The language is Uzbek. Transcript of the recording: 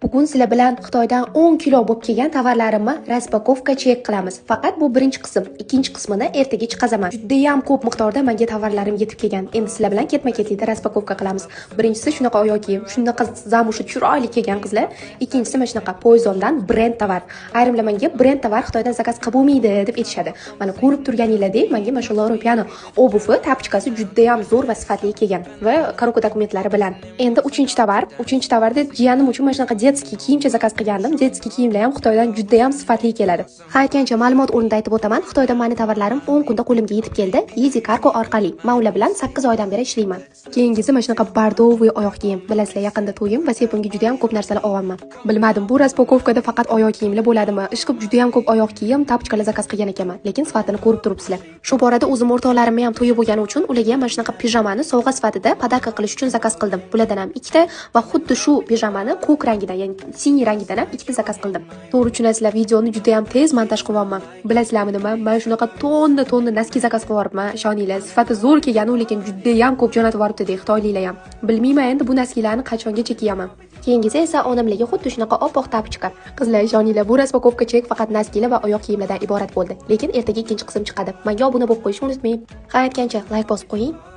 Bugun sizlar bilan Xitoydan 10 kilo bo'lib kelgan tovarlarimni распаковка чек qilamiz. Faqat bu birinchi qism, ikkinchi qismini ertaga chiqazaman. Judayam ko'p miqdorda menga tovarlarim yetib kelgan. Endi sizlar bilan ketma-ketlikda распаковка qilamiz. Birinchisi shunaqa oyoq kiyim, shunaqa замша chiroyli kelgan, qizlar. Ikkinchisi mana shunaqa Poisondan brend tovar. Ayrimlar menga brend tovar Xitoydan заказ qilib bo'lmaydi deb aytishadi. Mana ko'rib turganinglardek, menga mana shu Loro Piana обувь i, тапочка si judayam zo'r va sifatli kelgan va коробка dokumentlari bilan. Endi uchinchi tovar, uchinchi tovarda jiyanim uchun mana shunaqa детский kiyimcha заказ qilgandim. Детский kiyimlar ham Xitoydan judayam sifatli keladi. Ha, aytgancha, ma'lumot o'rnida aytib o'taman, Xitoydan mani tovarlarim 10 kunda qo'limga yetib keldi Easy Cargo orqali. Men ular bilan 8 oydan beri ishlayman. Keyingisi mana shunaqa бордовый oyoq kiyim. Bilasizlar, yaqinda to'yim va sepimga judayam ko'p narsalar olyapman. Bilmadim, bu распаковка da faqat oyoq kiyimlar bo'ladimi? Ishqib judayam ko'p oyoq kiyim, тапочка lar заказ qilgan ekanman, lekin sifatini ko'rib turibsizlar. Shu borada o'zim o'rtoqlarimni ham to'yi bo'lgani uchun ularga ham mana shunaqa pijamani sovg'a sifatida подарка qilish uchun заказ qildim. Bulardan ham ikkita va xuddi shu pijamani ko'k rangidan, ya'ni синий rangidan ham ikkita заказ qildim. To'g'ri tushunasizlar, videoni juda ham tez montaj qilyapman. Bilasizlarmi nima? Men shunaqa tonna tonna носки заказ qilib yuboribman, ishoninglar. Sifati zo'r kelgan, lekin juda ham ko'p jo'natib yuboribdi xitoyliklar ham. Bilmayman endi bu носки larni qachongacha kiyaman. Keyingisi esa onamlarga xuddi shunaqa oppoq тапочка. Qizlar, ishoninglar, bu распаковка чек faqat носки lar va oyoq kiyimlardan iborat bo'ldi. Lekin ertaga ikkinchi qism chiqadi. Menga obuna bo'lib qo'yishni unutmang. Ha, aytgancha, layk bosib qo'ying.